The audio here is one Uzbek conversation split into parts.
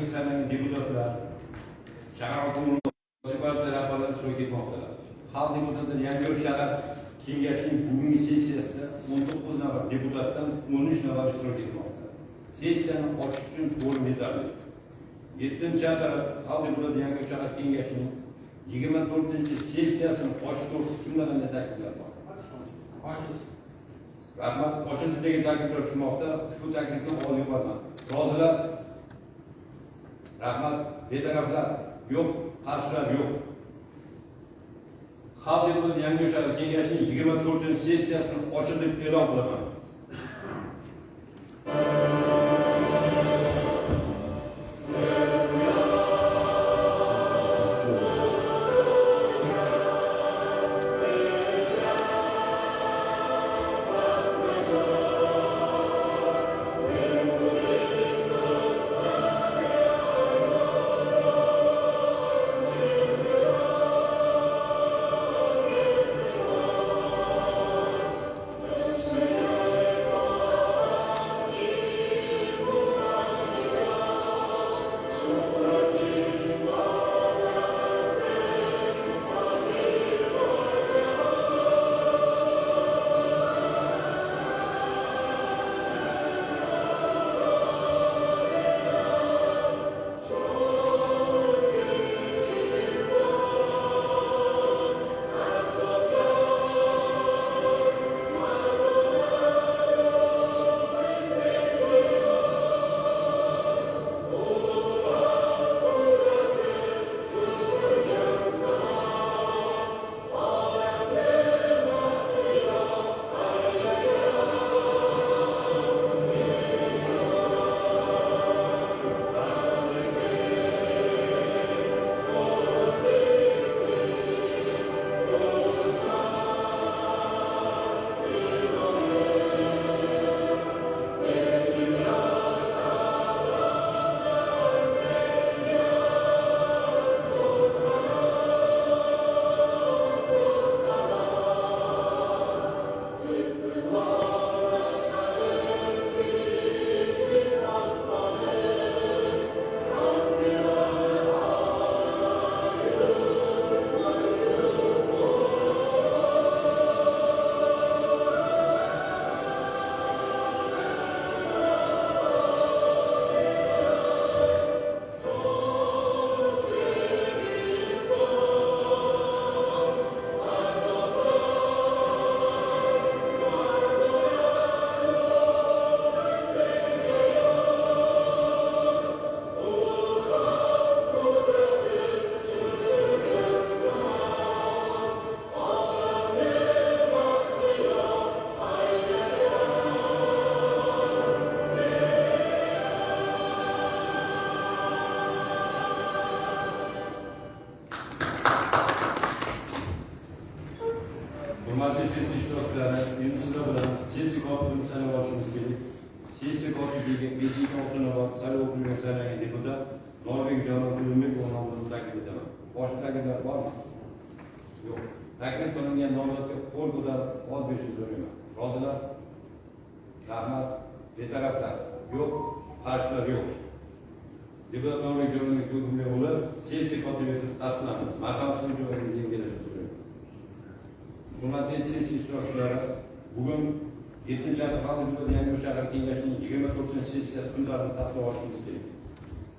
kengashi saylangan deputatlar, shahar hokimi vazifalari rahbarlari ishtirok etmoqdalar. Xalq deputatlari Yangiyo'l shahar kengashining bugungi sessiyasida 19 nafar deputatdan 13 nafar ishtirok etmoqda. Sessiyani ochish uchun kvorum yetarli. 7-aprel Xalq deputati Yangiyo'l shahar kengashining 24-sessiyasini ochish to'g'risida kimda qanday takliflar bor? Rahmat. Ochilsin degan takliflar tushmoqda. Ushbu taklifni oldiga qo'yaman. Rozilar? Rahmat. Betaraflar? Yo'q. Qarshilar yo'q. Xalq deputati Yangiyo'l shahar kengashining 24-sessiyasini ochiq deb e'lon qilaman. Hurmatli sessiya ishtirokchilari, endi sizlar bilan sessiya kotibini saylab olishimiz kerak. Sessiya kotibligiga 5-6 nafar saylov okrugiga saylangan deputat Norbek Jonov nomini taklif etaman. Boshqa takliflar bormi? Yo'q. Taklif qilingan nomzodga qo'l ko'tarib ovoz berishni so'rayman. Rozilar? Rahmat. Betaraflar? Yo'q. Qarshilar yo'q. Deputat Norbek Jonov o'g'li sessiya kotibi etib tasdiqlandi. Marhamat, joyingizga kelishni so'rayman. Hurmatli sessiya ishtirokchilari, bugun 7-aprel Xalq deputati Yangiyo'l shahar kengashining 24-sessiyasi kun tartibini tasdiqlab olishimiz kerak.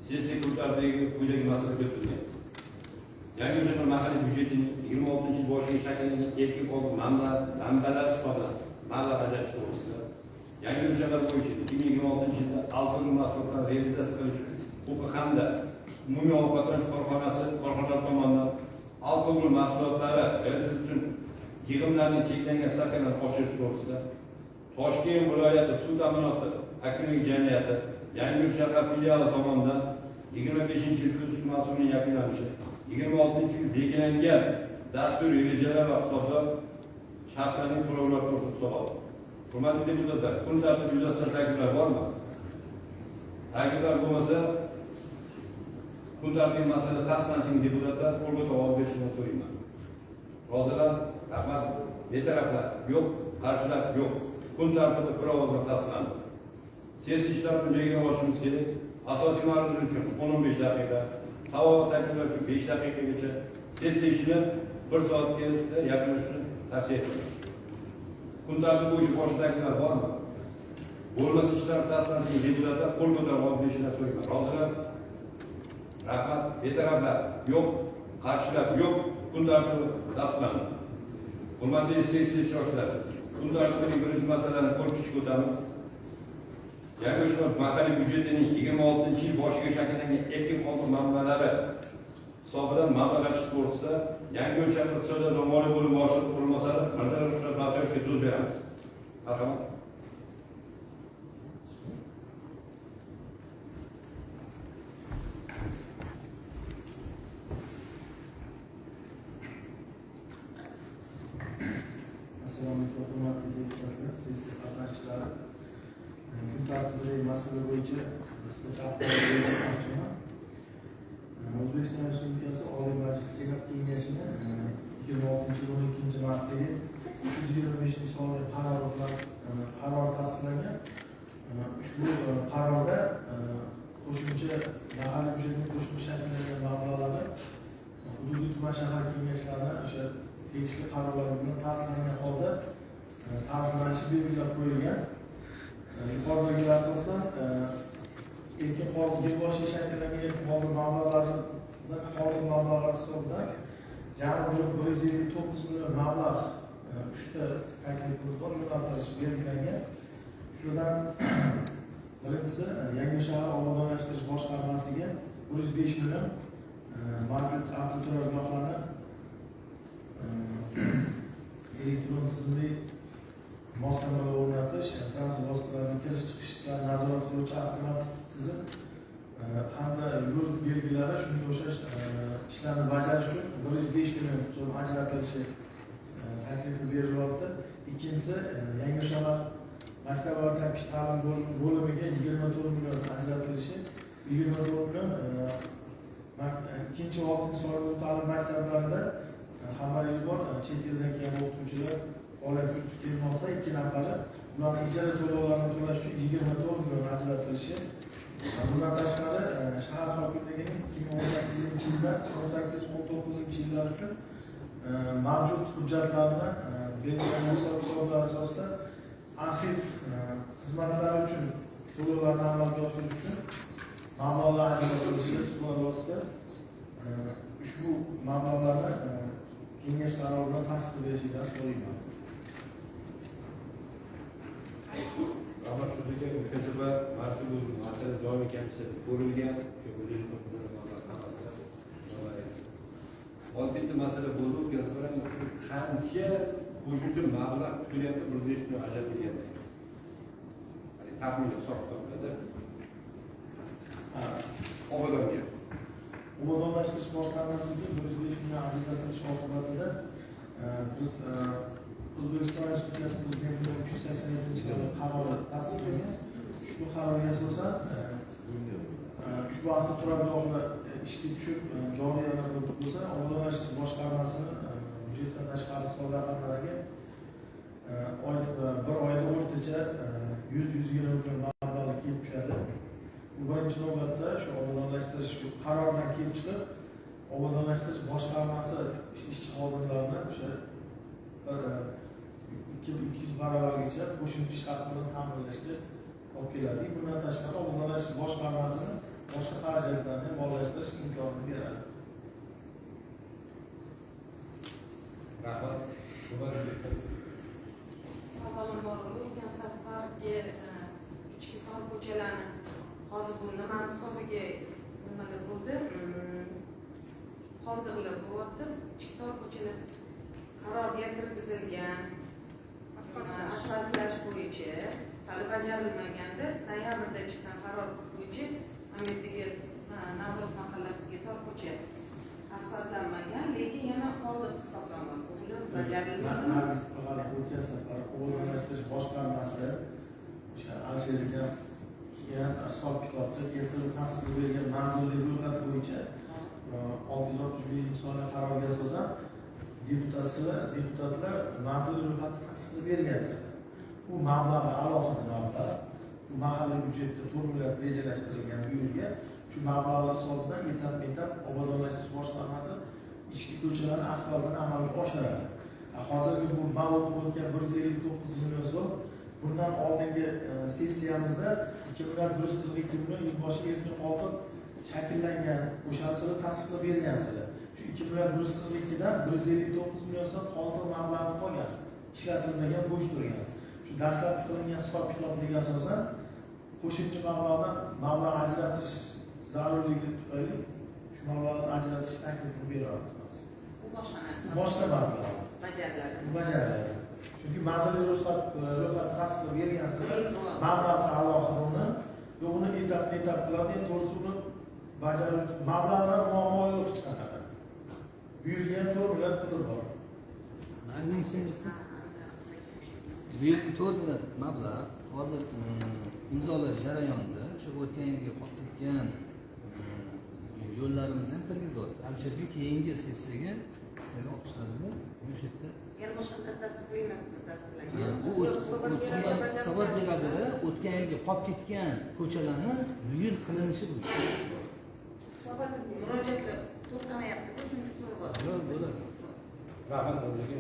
Sessiya kun tartibiga quyidagi masala kiritilgan. Yangiyo'l shahar mahalliy byudjetining 26-yil boshiga shakllangan erkin qolgan manbalar hisobidan mablag' ajratish to'g'risida, Yangiyo'l shahar bo'yicha 2026-yilda alkogol mahsulotlarini realizatsiya qilish huquqi hamda umumiy ovqatlanish korxonalari tomonidan alkogol mahsulotlari realizatsiyasi uchun yig'imlarni cheklangan stavkalarni oshirish to'g'risida, Toshkent viloyati suv ta'minoti aksionerlik jamiyati Yangiyo'l shahar filiali tomonidan 25-yil kuz mavsumining yakunlanishi, 26-yil belgilangan dasturiy rejalar va hisobot shaxslarning to'lovlari to'g'risida hisobot. Hurmatli deputatlar, kun tartibi yuzasidan takliflar bormi? Takliflar bo'lmasa, kun tartibi masala tasdiqlansin, deputatlar qo'l ko'tarib ovoz berishini so'rayman. Rozilar? Rahmat. Betaraflar? Yo'q. Qarshilar? Yo'q. Kun tartibi bir ovozdan tasdiqlandi. Sessiya ishlarini belgilab olishimiz kerak. Asosiy ma'ruza uchun 10-15 daqiqa, savol va takliflar uchun 5 daqiqagacha, sessiya ishini 1 soatga yakunlashni tavsiya etaman. Kun tartibi bo'yicha boshqa takliflar bormi? Bo'lmasa ishlar tasdiqlansin, deputatlar qo'l ko'tarib olib berishini so'rayman. Rozilar? Rahmat. Betaraflar yo'q, qarshilar yo'q. Kun tartibi tasdiqlandi. Hurmatli sessiya ishtirokchilari, kun tartibining birinchi masalani ko'rib chiqishga o'tamiz. Yangi shahar mahalliy byudjetining 26-yil boshiga shakllangan erkin qoldiq mablag'lari hisobidan mablag' ajratish to'g'risida Yangi shahar iqtisodiyot va moliya bo'limi boshlig'i o'rinbosari Mirzaali Shuhrat Baxtiyorovga so'z beramiz. Marhamat. Assalomu alaykum, hurmatli deputatlar, sessiya qatnashchilari. Kun tartibidagi masala bo'yicha qisqacha axborot bermoqchiman. O'zbekiston Respublikasi Oliy Majlisi Senat Kengashining 26-12-martdagi 325-sonli qarori bilan qaror tasdiqlangan. Ushbu qarorda qo'shimcha mahalliy byudjetning qo'shimcha shakllangan mablag'lari hududiy tuman shahar kengashlarini o'sha tegishli qarorlar bilan tasdiqlangan holda sarflanishi belgilab qo'yilgan. Yuqoridagilar asosan erkin qoldiq yil boshiga shakllangan erkin qoldiq mablag'laridan qoldiq mablag'lar hisobidan jami bo'lib 159 million mablag' uchta taklifimiz bor, yo'naltirilishi belgilangan. Shulardan birinchisi Yangi shahar obodonlashtirish boshqarmasiga 105 million mavjud avtoturargohlarni elektron tizimli moslamalar o'rnatish, transport vositalarini kirish chiqishlarini nazorat qiluvchi avtomatik tizim hamda yo'l belgilari shunga o'xshash ishlarni bajarish uchun 105 million so'm ajratilishi taklifi berilyapti. Ikkinchisi Yangi shahar maktab va o'rta ta'lim bo'limiga 24 million ajratilishi, 24 million ikkinchi va oltinchi sonli ta'lim maktablarida xabaringiz bor, chet eldan kelgan o'qituvchilar faoliyat yuritib kelmoqda, 2 nafari. Ularning ijara to'lovlarini to'lash uchun 24 million ajratilishi. Bundan tashqari shahar hokimligining 2018-yildan 18-19-yillar uchun mavjud hujjatlarni belgilangan hisob-kitoblar asosida arxiv xizmatlari uchun to'lovlarni amalga oshirish uchun mablag'lar ajratilishi so'ralyapti. Ushbu mablag'larni kengash qarori bilan tasdiq berishingizni so'rayman. Rahmat Shuhratga. O'tgan safar mana bu masala doimiy komissiyada ko'rilgan, o'sha 159 mablag' hammasi. Hozir bitta masala bo'ldi, o'tgan safar ham shu qancha qo'shimcha mablag' kutilyapti, 105 million ajratilganda. Ya'ni taxminiy hisob-kitoblarda obodonga. Obodonlashtirish boshqarmasiga 105 million ajratilishi oqibatida biz O'zbekiston Respublikasi Prezidentining 387-sonli qarori tasdiqlangan. Ushbu qarorga asosan ushbu avtoturargohlar ishga tushib joriy bo'lsa, obodonlashtirish boshqarmasini byudjetdan tashqari hisob raqamlariga bir oyda o'rtacha 100-120 million mablag' kelib tushadi. Bu birinchi navbatda shu obodonlashtirish shu qarordan kelib chiqib obodonlashtirish boshqarmasi ishchi xodimlarini o'sha bir 200 barobargacha qo'shimcha ish haqi bilan ta'minlashga olib keladi. Bundan tashqari obodonlashtirish boshqarmasini boshqa xarajatlarni moliyalashtirish imkonini beradi. Rahmat. Savolim bor. O'tgan safargi ichki tor ko'chalarni hozir bu nimani hisobiga nimalar bo'ldi? Qoldiqlar bo'lyapti. Ichki tor ko'chalar qarorga kirgizilgan asfaltlash bo'yicha hali bajarilmaganda noyabrda chiqqan qaror bo'yicha mana bu yerdagi Navro'z mahallasidagi tor ko'cha asfaltlanmagan, lekin yana qoldiq hisoblanmoqda. Ular bajarilmadimi? O'tgan safar obodonlashtirish boshqarmasi o'sha Alisherga kelgan hisob kitobda keltirib tasdiq bergan manzilli ro'yxat bo'yicha 665-sonli qarorga asosan deputatlar manzilli ro'yxatni tasdiqlab bergan. Bu mablag' alohida mablag'. Bu mahalliy byudjetda 4 milliard rejalashtirilgan bu yilga. Shu mablag'lar hisobidan etap-etap obodonlashtirish boshqarmasi ichki ko'chalarni asfaltini amalga oshiradi. Hozirgi bu man o'qib o'tgan 159 million so'm, bundan oldingi sessiyamizda 2 milliard 142 million yil boshi erkin qoldiq shakllangan, o'shani sizlar tasdiqlab bergansizlar. Shu 2 milliard 142 dan 159 million so'm qoldiq mablag'i qolgan, ishlatilmagan, bo'sh turgan. Shu dastlabki qilingan hisob-kitobga asosan qo'shimcha mablag'dan mablag' ajratish zarurligi tufayli shu mablag'dan ajratish taklifini beramiz. Bu boshqa narsa. Boshqa mablag' bajariladi. Bajariladi. Chunki manzilli ruxsat tasdiqlab bergansizlar, mablag'si alohida uni, uni etap-etap qiladi, endi to'g'risi uni bajarib, mablag'dan muammo yo'q hech qanaqa. Bu yilga ham 4 milliard puli bor. Bu yilgi 4 milliard mablag' hozir imzolash jarayonida, shu o'tgan yilga qolib ketgan yo'llarimizni ham kirgizyapti. Alisherga keyingi sessiyaga sizlarga olib chiqadida, o'sha yerda yana boshqa tasdiqlaymiz, tasdiqlangan. Bu hisobot beradida, o'tgan yilga qolib ketgan ko'chalarni bu yil qilinishi bo'yicha. Hisobot murojaatlar to'xtamayapti, shuning uchun so'rab Yo'q, bo'ladi. Rahmat sizga.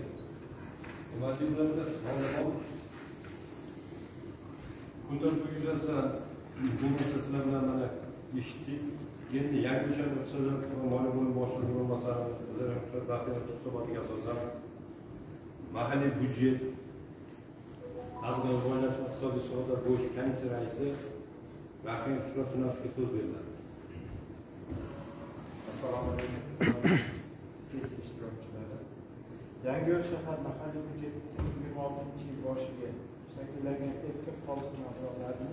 Hurmatli deputatlar, kun tartibi yuzasidan bu masalalar bilan mana eshitdik. Endi Yangi shahar iqtisodiyot va moliya bo'limi boshlig'i o'rinbosari Shuhrat Baxtiyorov hisobotiga asosan mahalliy byudjet, tadbirkorlik rivojlanish iqtisodiy islohotlar bo'yicha komissiya raisi Rahim Shuhrat Sunatovga so'z beriladi. Assalomu alaykum. Sessiya ishtirokchilari. Yangiyo'l shahar mahalliy byudjeti 2026-yil boshiga shakllangan erkin qoldiq mablag'larini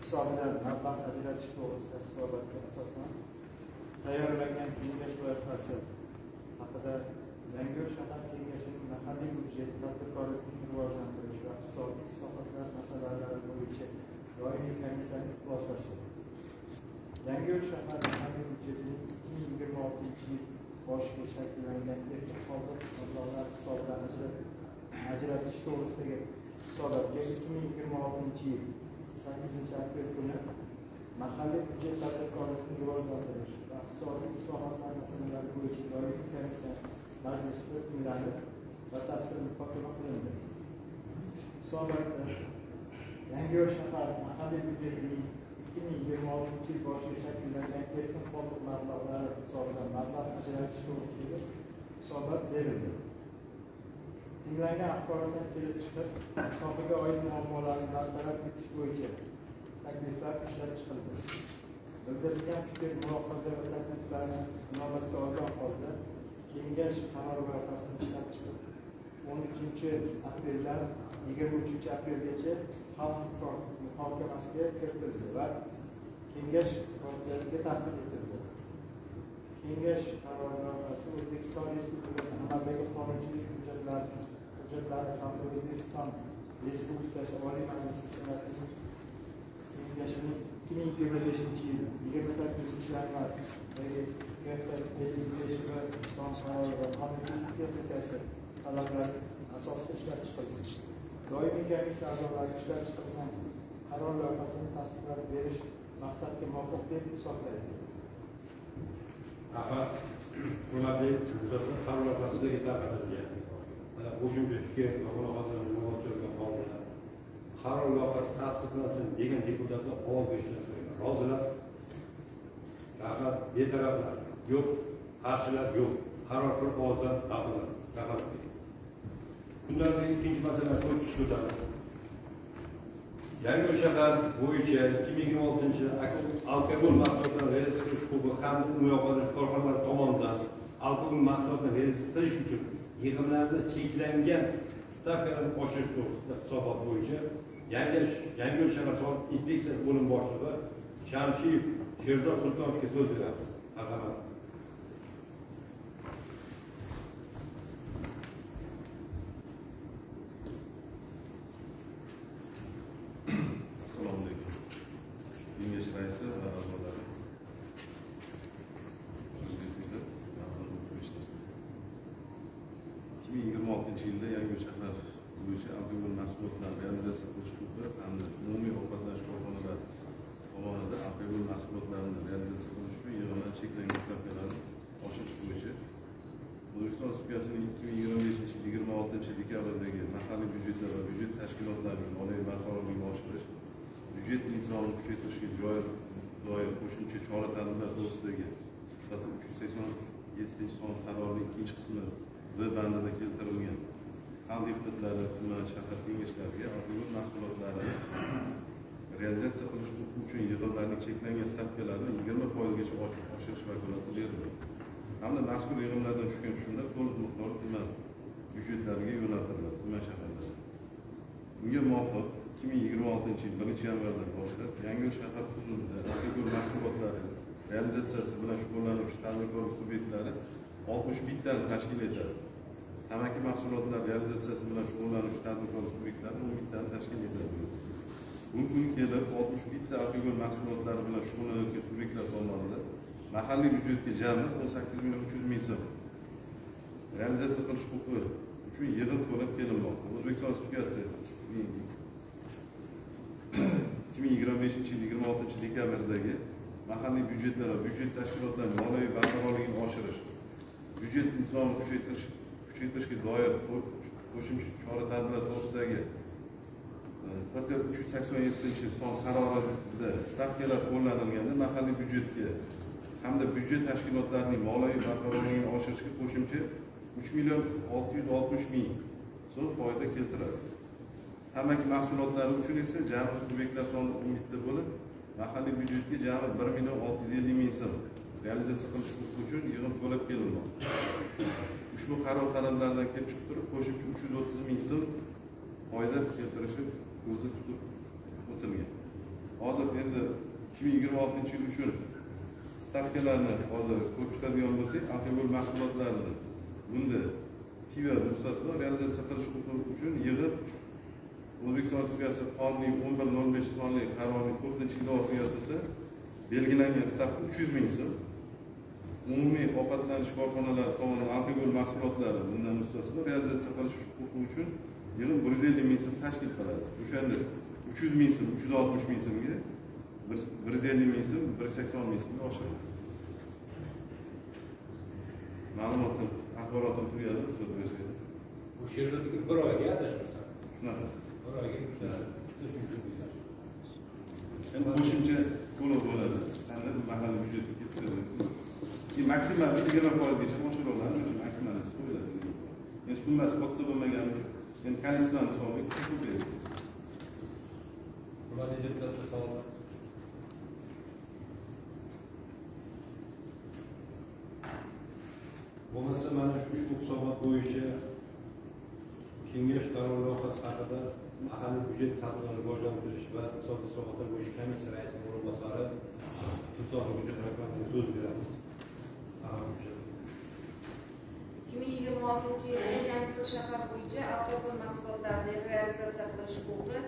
hisobidan mablag' ajratish to'g'risida hisobotga asosan tayyorlangan kengash loyihasi haqida Yangiyo'l shahar kengashining mahalliy byudjet, tadbirkorlikni rivojlantirish va iqtisodiy islohotlar masalalari bo'yicha doimiy komissiyaning xulosasi. Yangiyo'l shahar mahalliy byudjetining 2026-yil boshiga shakllangan erkin qoldiq mablag'lar hisobidan ajratish to'g'risidagi hisobotga 2026-yil 8 aprel kuni mahalliy byudjet, tadbirkorlikni rivojlantirish va iqtisodiy islohotlar masalalari bo'yicha doimiy komissiya majlisida tinglanib, batafsil muhokama qilindi. Hisobotda Yangiyo'l shahar mahalliy byudjetining 2026-yil boshiga shakllangan erkin qoldiq mablag'lari hisobidan mablag' ajratish to'g'risidagi hisobot berildi. Tinglangan axborotdan kelib chiqib, sohaga oid muammolarni bartaraf etish bo'yicha takliflar ishlab chiqildi. Bildirilgan fikr, mulohaza va takliflarni inobatga olgan holda kengash qaror loyihasini ishlab chiqib, 13 apreldan 23 aprelgacha xalq muhokamasiga kiritildi va kengash kotibiyatiga taqdim etildi. Kengash qaror loyihasi O'zbekiston Respublikasi amaldagi qonunchilik hujjatlari hamda O'zbekiston Respublikasi Oliy Majlisi Senatining kengashining 2025-yil 28 yanvardagi KF55 va son qarori va qonunchilik texnikasi talablari asosida ishlab chiqildi. Doimiy komissiya a'zolari ishlab chiqilgan qaror loyihasini tasdiqlab berish maqsadga muvofiq deb hisoblaydi. Rahmat. Hurmatli deputatlar, qaror loyihasiga tarqatilgan qo'shimcha fikr va mulohazalar inobatga olgan holda qaror loyihasi tasdiqlansin degan deputatlar ovoz berishni so'rayman. Rozilar? Rahmat. Betaraflar yo'q, qarshilar yo'q. Qaror bir ovozdan ma'qullandi. Rahmat. Kunlardagi ikkinchi masala ko'rib chiqishga o'tamiz. Yangiyo'l shahar bo'yicha 2026-yil alkogol mahsulotlarini realizatsiya qilish huquqi hamda umumiy ovqatlanish korxonalari tomonidan alkogol mahsulotlarini realizatsiya qilish uchun yig'imlarni cheklangan stavkalarni oshirish to'g'risida hisobot bo'yicha Yangiyo'l shahar soliq inspeksiyasi bo'limi boshlig'i Shamshiyev Sherzod Sultonovga so'z beramiz. Marhamat. Assalomu alaykum. Kengash raisi va a'zolari. O'zbekistonda 2026-yilda Yangiyo'l shahar bo'yicha alkogol mahsulotlarini realizatsiya qilish huquqi hamda umumiy ovqatlanish korxonalari tomonidan alkogol mahsulotlarini realizatsiya qilish uchun yig'imlar cheklangan stavkalarni oshirish bo'yicha O'zbekiston Respublikasining 2025-yil 26-dekabrdagi mahalliy byudjetlar va byudjet tashkilotlarining moliyaviy barqarorligini oshirish, byudjet intizomini kuchaytirishga doir qo'shimcha chora-tadbirlar to'g'risidagi 387-son qarorining ikkinchi qismi V bandida keltirilgan xalq deputatlari tuman shahar kengashlariga alkogol mahsulotlarini realizatsiya qilish huquqi uchun yig'imlarning cheklangan stavkalarini 20%gacha oshirish vakolati berildi. Hamda mazkur yig'imlardan tushgan tushumlar to'liq miqdorda tuman byudjetlariga yo'naltiriladi, tuman shaharlariga. Bunga muvofiq 2026-yil 1-yanvardan boshlab Yangiyo'l shahar hududida alkogol mahsulotlari realizatsiyasi bilan shug'ullanuvchi tadbirkorlik subyektlari 61 tani tashkil etadi. Tamaki mahsulotlari realizatsiyasi bilan shug'ullanuvchi tadbirkorlik subyektlari 11 tani tashkil etadi. Bugungi kun kelib 61 ta alkogol mahsulotlari bilan shug'ullanayotgan subyektlar tomonidan mahalliy byudjetga jami 18 million 300 ming so'm realizatsiya qilish huquqi uchun yig'im to'lab kelinmoqda. O'zbekiston Respublikasi 2025-yil 26-dekabrdagi mahalliy byudjetlar va byudjet tashkilotlarining moliyaviy barqarorligini oshirish, byudjet intizomini kuchaytirishga doir qo'shimcha chora-tadbirlar to'g'risidagi PT 387-son qarorida stavkalar qo'llanilganda mahalliy byudjetga hamda byudjet tashkilotlarining moliyaviy barqarorligini oshirishga qo'shimcha 3 million 660 ming so'm foyda keltiradi. Tamaki mahsulotlari uchun esa jami subyektlar soni 11 ta bo'lib, mahalliy byudjetga jami 1 million 650 ming so'm realizatsiya qilish huquqi uchun yig'im to'lab kelinmoqda. Ushbu qaror talablaridan kelib chiqib turib, qo'shimcha 330 ming so'm foyda keltirishi ko'zda tutib o'tilgan. Hozir endi 2026-yil uchun stavkalarni hozir ko'rib chiqadigan bo'lsak, alkogol mahsulotlarini bunda pivo mustasno realizatsiya qilish huquqi uchun yig'im O'zbekiston Respublikasi qonunining 1105 sonli qarorining 4-ilovasiga asosan belgilangan stavka 300 ming so'm. Umumiy ovqatlanish korxonalari tomonidan alkogol mahsulotlari bundan mustasno realizatsiya qilish huquqi uchun yig'im 150 ming so'm tashkil qiladi. O'shanda 300 ming so'm 360 ming so'mga, 150 ming so'm 180 ming so'mga oshiriladi. Ma'lumotim, axborotim tugadi, ruxsat bersangiz. Bu Sherzodniki bir oyga adashmasam. Shunaqa. Bir oyga bitta shuncha o'zgarish. Endi qo'shimcha to'lov bo'ladi. Qanday mahalliy byudjetga kelib tushadi. Keyin maksimal 20%gacha oshira oladi, o'sha maksimal qo'yiladi. Endi summasi katta bo'lmagani uchun, endi количество ni hisobiga ko'payadi. Hurmatli deputatlar, savollar. Bo'lmasa mana shu ushbu hisobot bo'yicha kengash qaror loyihasi haqida mahalliy byudjet tadbirini rivojlantirish va iqtisodiy islohotlar bo'yicha komissiya raisining o'rinbosari Sulton Hujjat so'z beramiz. 2026-yilda Yangiyo'l shahar bo'yicha alkogol mahsulotlarini realizatsiya qilish huquqi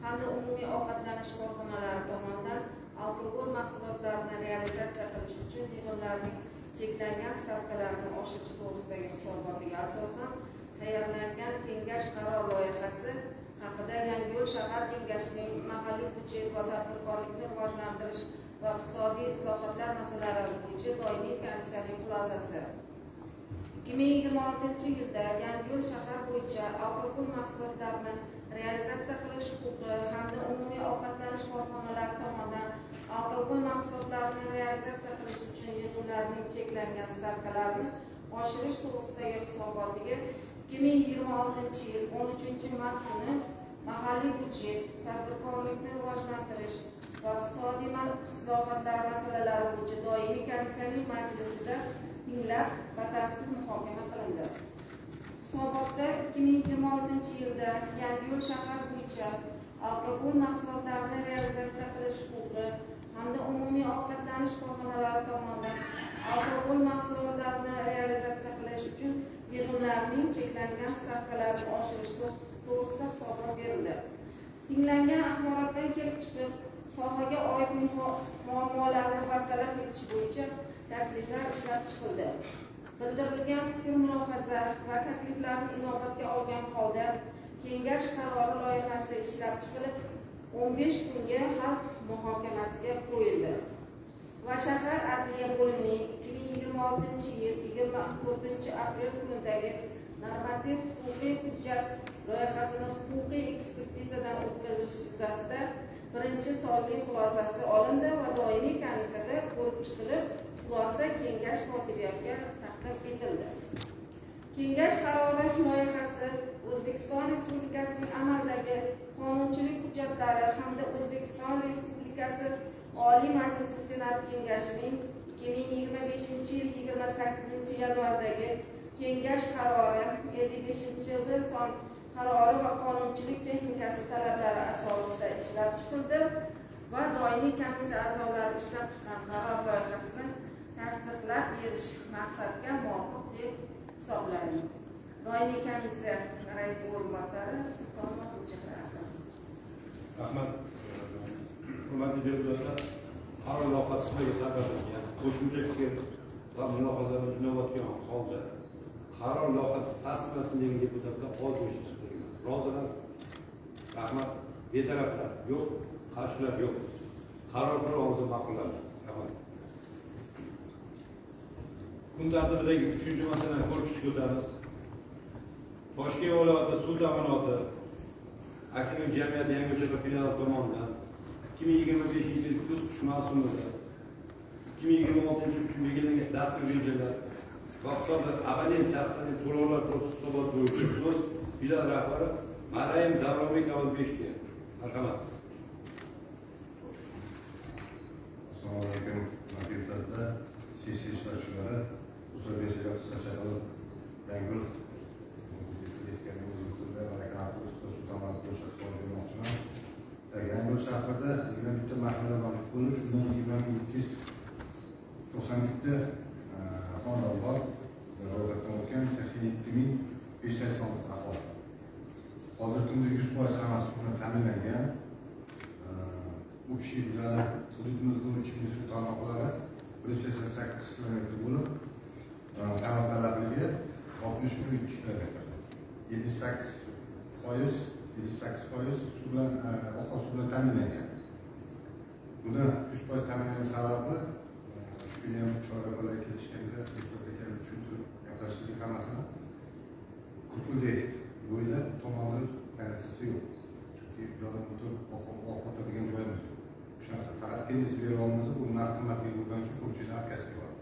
hamda umumiy ovqatlanish korxonalari tomonidan alkogol mahsulotlarini realizatsiya qilish uchun yig'imlarning cheklangan stavkalarini oshirish to'g'risidagi hisobotiga asosan tayyorlangan kengash qaror loyihasi haqida Yangiyo'l shahar kengashining mahalliy byudjet va tadbirkorlikni rivojlantirish va iqtisodiy islohotlar masalalari bo'yicha doimiy komissiyaning xulosasi. 2026-yilda Yangiyo'l shahar bo'yicha alkogol mahsulotlarini realizatsiya qilish huquqi hamda umumiy ovqatlanish korxonalari tomonidan alkogol mahsulotlarini realizatsiya qilish uchun yig'imlarning cheklangan stavkalarini oshirish to'g'risidagi hisobotiga 2026-yil 13-mart kuni mahalliy byudjet, tadbirkorlikni rivojlantirish va iqtisodiy islohotlar masalalari bo'yicha doimiy komissiyaning majlisida tinglab batafsil muhokama qilindi. Hisobotda 2026-yilda Yangiyo'l shahar bo'yicha alkogol mahsulotlarini realizatsiya qilish huquqi hamda umumiy ovqatlanish korxonalari tomonidan alkogol mahsulotlarini realizatsiya qilish uchun yig'imlarning cheklangan stavkalarini oshirish to'g'risida hisobot berildi. Tinglangan axborotdan kelib chiqib, sohaga oid muammolarni bartaraf etish bo'yicha takliflar ishlab chiqildi. Bildirilgan fikr-mulohaza va takliflarni inobatga olgan holda Kengash qarori loyihasi ishlab chiqilib, 15 kunga xalq muhokamasiga qo'yildi va shahar adliya bo'limining 2026-yil 24-aprel kunidagi normativ huquqiy hujjat loyihasini huquqiy ekspertizadan o'tkazish yuzasida birinchi sonli xulosasi olindi va doimiy komissiyada ko'rib chiqilib, xulosa kengash kotibiyatiga taqdim etildi. Kengash qarori loyihasi O'zbekiston Respublikasining amaldagi qonunchilik hujjatlari hamda O'zbekiston Respublikasi Oliy Majlisi Senat Kengashining 2025-yil 28-yanvardagi Kengash qarori 55-V son qarori va qonunchilik texnikasi talablari asosida ishlab chiqildi va doimiy komissiya a'zolari ishlab chiqqan qaror loyihasini tasdiqlab berish maqsadga muvofiq deb hisoblaymiz. Doimiy komissiya raisi o'rinbosari Sultonov Gulchehra. Rahmat. Hurmatli deputatlar, qaror loyihasi sizlarga tarqatilgan. Qo'shimcha fikr va mulohazalarni inobatga olgan holda qaror loyihasi tasdiqlansin degan deputatlar qo'l qo'yishni so'rayman. Rozilar? Rahmat. Betaraflar yo'q, qarshilar yo'q. Qaror bir ovozda ma'qullandi. Rahmat. Kun tartibidagi 3-masalani ko'rib chiqishga o'tamiz. Toshkent viloyati suv ta'minoti aksioner jamiyati Yangiyo'l filiali tomonidan 2025-yil kuz-qish mavsumida 2026-yil uchun belgilangan dastur rejalar va hisobot abonent shaxslarining to'lovlar to'g'risida hisobot bo'yicha so'z filial rahbari Marayim Davronbek Avazbekga. Marhamat. Assalomu alaykum, deputatlar, sessiya ishtirokchilari. Usul qisqacha qilib Yangiyo'l Yangiyo'l shahrida 21 mahalla mavjud bo'lib, shundan 20,292 xonadon bor. Ro'yxatdan o'tgan 87,586 aholi. Hozirgi kunda 100% hammasi bilan ta'minlangan. Общий bizani hududimizda ichimlik suv tarmoqlari 188 kilometr bo'lib, ta'minot balandligi 60,2 kilometr. 78% suv bilan, oqar suv bilan ta'minlangan. Buni 100% ta'minlanish sababi shu kuni ham chora kelishganda deputatlarga tushuntirib gaplashdik hammasini. Kurkuldek bo'yida tomonda kanalizatsiya yo'q. Chunki yo'ldan o'tib oqib o'tadigan joyimiz yo'q. O'sha narsa faqat kendisi beryapmiz, u narx qimmatligi bo'lgani uchun ko'pchilik arkasiga boradi.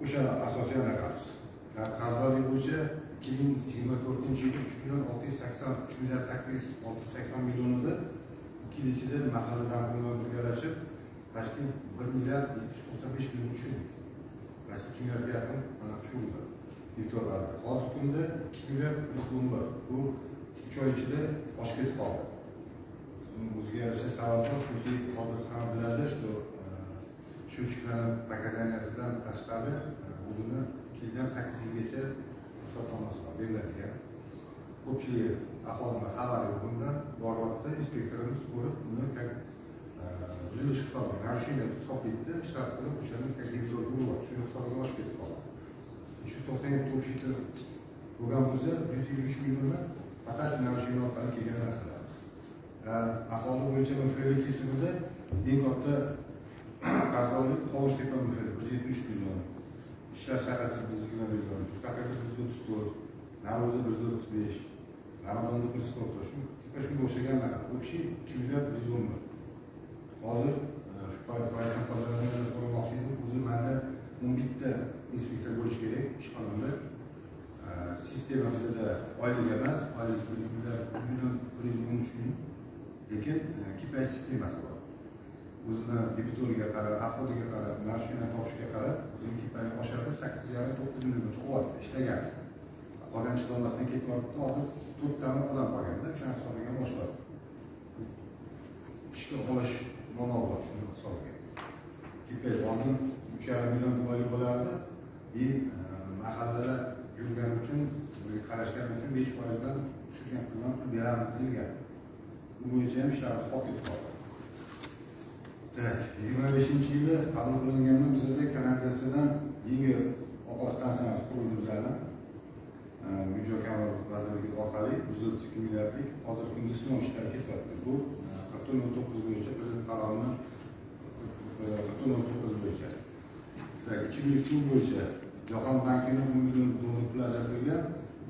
O'sha asosiy anaqamiz. Qarzdorlik bo'yicha 2024-yilda 3 683 milliard 880 million edi. 2 yil ichida mahalladan bilan birgalashib почти 1 milliard 795 million tushirdik. Почти 2 milliardga yaqin mana tushirildi. Debitorlar. Hozirgi kunda 2 milliard 111. Bu 3 oy ichida oshib ketib qoldi. Buning o'ziga yarasha sabab bor, chunki hozir hamma biladi, что счетчикlarni показанияsidan tashqari o'zini 2 yildan 8 yilgacha ruxsatnomasi bor beriladigan. Ko'pchilik aholini xabari yo'q bundan. Boryapti, inspektorimiz ko'rib, buni как buzilish hisobiga, нарушение hisoblaydi, shtraf qilib, o'shani как debitorga uryapti. Shuni hisobiga oshib ketib qoldi. 397 общий bo'lgan bo'lsa, 153 millioni faqat shu нарушение orqali kelgan narsalar. Aholi bo'yicha MFL kesimida eng katta qarzdorlik Qovushtepa MFL 173 million, Ishlar shaharchasi 120 million, Mustaqillik 134, Navro'zda 135, Ramazonda 144. Shu tepa shunga o'xshagan общий 2 milliard 111. Hozir shu paytdan foydalanib so'ramoqchi edim. O'zi menda 11 ta inspektor bo'lishi kerak ishxonamda. Sistema bizda oylik emas, oylik 1 million 113 ming, lekin KPI sistemasi bor. O'zini debitoriga qarab, aholiga qarab, нарушение topishga qarab, o'zini KPI oshadi, 8,5-9 milliongacha olyapti ishlagan. Qolgan ishlolmasdan ketib qolibdi, hozir 4 ta odam qolganda, o'shani hisobiga ham oshyapti. Ishga olish muammo bor shuni hisobiga. KPI oldin 3,5 million oylik bo'lardi, и mahallalar yurgani uchun, qarashgani uchun 5% dan tushirgan puldan pul beramiz deyilgan. Bu bo'yicha ham ishlarimiz qolib ketib qoldi. Так, 25-yili qabul qilinganda bizda kanalizatsiyadan yangi oqar stansiyamiz qurildi bizani. Byudjet vazirligi orqali 132 milliardlik hozirgi kunda sinov ishlari ketyapti. Bu 44.9 bo'yicha prezident qarorini 44.9 bo'yicha. Ichimlik suv bo'yicha Jahon bankining 10 million dollar pul ajratilgan,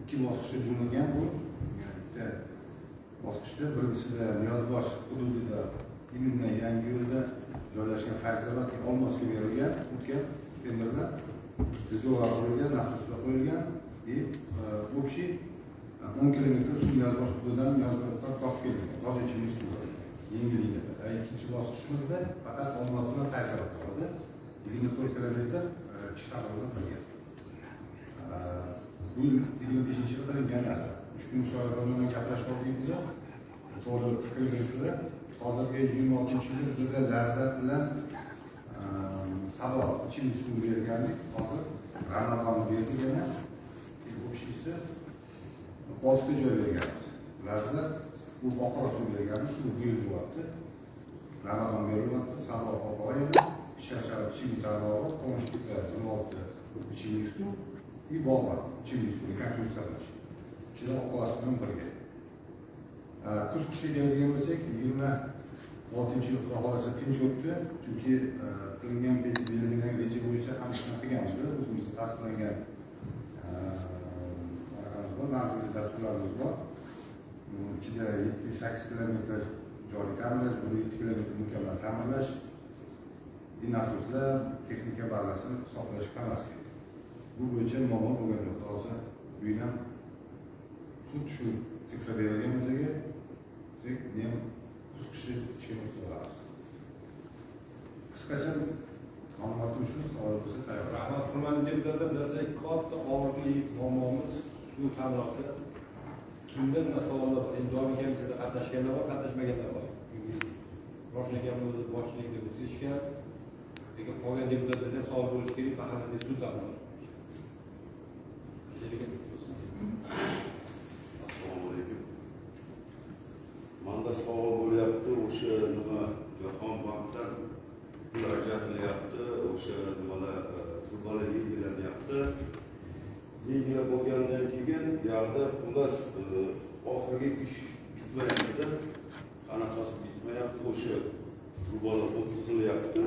2 bosqichda bo'lingan bu. Ikkita bosqichda birinchisida Niyozbosh hududida imенно yangi yo'lda joylashgan Fayzabad Olmosga berilgan o'tgan tenderlar rezervuar qo'yilgan, nasoslar qo'yilgan и общий 10 kilometr suv Niyozbosh hududidan Niyozboshdan topib kelingan. Toza ichimlik suvi yangi liniyada. Ikkinchi bosqichimizda faqat Olmos bilan Fayzabad qoldi. 24 kilometr Chig'atoqdan qilgan. Bu 25-yil qilingan narsa. 3 kun shoirlar bilan gaplashib oldik biz. To'g'ri fikr berdilar. Hozirgi 26-yilda bizda Lazzat bilan Sabo ichimlik suvi bergandik. Hozir Ramazonni berdik yana. Общийsi 6 ta joy berganmiz. Lazzat bu oqova suv berganmiz, suv bu yil bo'lyapti. Ramazon berilyapti, Sabo oqova yana, Sharshara ichimlik tarmog'i, Qonishlikda 26 ichimlik suv и Bog'lar ichimlik suvi konstruksiya. Ichida oqovasi bilan birga. Kuz qishga keladigan bo'lsak, 26-yil xudo xohlasa tinch o'tdi, chunki qilingan belgilangan reja bo'yicha hammasini qilganmiz, o'zimiz tasdiqlangan anaqamiz bor, manzilli dasturlarimiz bor. Ichida 7-8 kilometr joriy ta'mirlash, 107 kilometr mukammal ta'mirlash, nasoslar, texnika bazasini hisoblash hammasi kerak. Bu bo'yicha muammo bo'lgani yo'q. Hozir bu yil ham xuddi shu sifra berilgan bizga, buni ham kuz qishi ichga olamiz. Qisqacha ma'lumotim shu, savol bo'lsa tayyor. Rahmat, hurmatli deputatlar, bilasiz, katta og'riqli muammomiz suv ta'minoti. Kimda nima savollar bor? Endi doimiy komissiyada qatnashganlar bor, qatnashmaganlar bor. Roshna akamni o'zi boshchiligida o'tkazishgan. Lekin qolgan deputatlardan savol bo'lishi kerak mahallada suv ta'minoti. Assalomu alaykum. Menda savol bo'lyapti, o'sha nima Jahon bankdan pul ajratilyapti, o'sha nimalar turbalar yengillanyapti. Yengillab bo'lgandan keyin bu yoqda xullas oxirgi ish bitmayapti. Qanaqasi bitmayapti, o'sha turbalar o'tkazilyapti.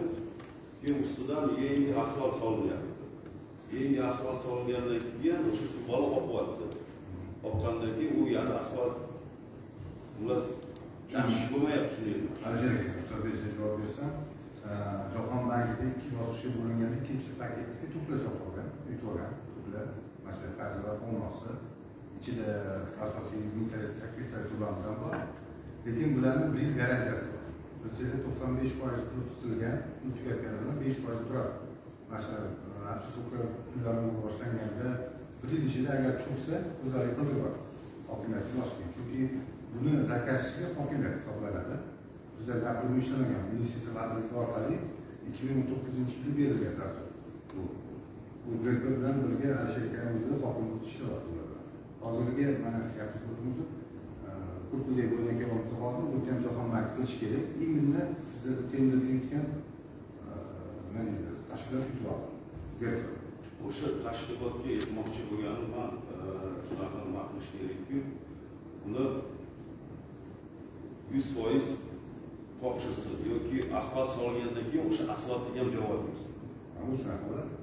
Keyin ustidan yangi asfalt solinyapti. Yangi asfalt solingandan keyin o'sha turbalar oqyapti. Oqqandan keyin u yana asfalt xullas yaxshi bo'lmayapti shunday. Alisher aka, ruxsat bersangiz javob bersam. Jahon bankida 2 bosqichga bo'lingan ikkinchi paketga tupla sotib olgan, tupla, mana shu Fayzabad Olmosi ichida asosiy 1800 ta tubamiz ham bor. Lekin bularning bir yil garantiyasi bor. Bilsangiz 95% pul tuzilgan, pul tugatgani bilan 5% turadi. Mana shu обстройка pullari boshlanganda bir yil ichida agar cho'ksa, o'zlari qildirib yuboradi. Hokimiyatga boshlaydi. Chunki buni zakazchigi hokimiyat hisoblanadi. Bizlar напрямую ishlamagan, Investitsiya vazirligi orqali 2019-yilda berilgan dastur. Bu GRP bilan birga Alisher akani o'zida hokimiyat ishlayapti ular bilan. Hozirgi mana gapimiz bo'lsa, ko'p pulga bo'layotgan bo'lsa hozir o'tgan jahon banki qilish kerak. Именно bizlar tenderda yutgan nima deydi, tashkilot yutib oldi. GRP. O'sha tashkilotga aytmoqchi bo'lganim, man shunaqa nima qilish kerakki, uni 100% topshirsin yoki asfalt solgandan keyin o'sha asfaltga ham javob bersin. Bu shunaqa bo'ladi.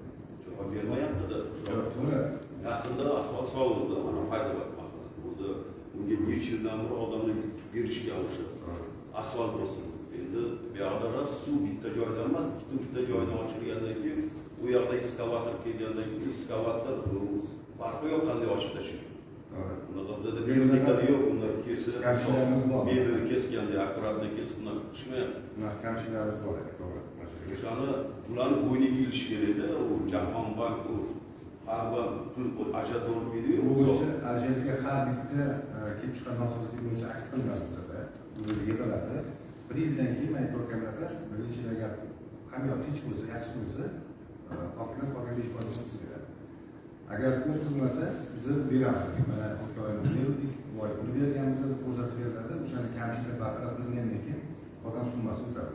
Javob bermayapti-da. To'g'ri. Yaqinda asfalt solindi, mana Fayzabad mahallasi. O'zi unga necha yildan beri odamlar berishgan o'sha asfalt bo'lsin. Endi bu yoqda rost suv bitta joydan emas, ikkita uchta joydan ochilgandan keyin u yoqda ekskavator kelgandan keyin ekskavator farqi yo'q qanday ochib tashlaydi. Unaqa bizada texnika yo'q, unda kesib, mebel kesganda akkuratно kesib, unaqa qilishmayapti. Unaqa kamchiliklarimiz bor edi, to'g'ri. O'shani bularni bo'yniga ilish kerakda, u Jahon bank u har bir pul ajratolmaydi-yu. Bu bo'yicha Aljerga har bitta kelib chiqqan nosozlik bo'yicha akt qilinadi bizada. O'zi yig'iladi. Bir yildan keyin mana ko'rganlarda, bir yil ichida agar hamma yoq tinch bo'lsa, yaxshi bo'lsa, hokimiyat qolgan 5% o'tkazib beradi. Agar o'tkazmasa, biz beramiz. Mana o'tgan oyni berdik, bu oy buni berganmiz, ko'rsatib beriladi. O'shani kamchiliklar bartaraf qilingandan keyin qolgan summasi o'tadi.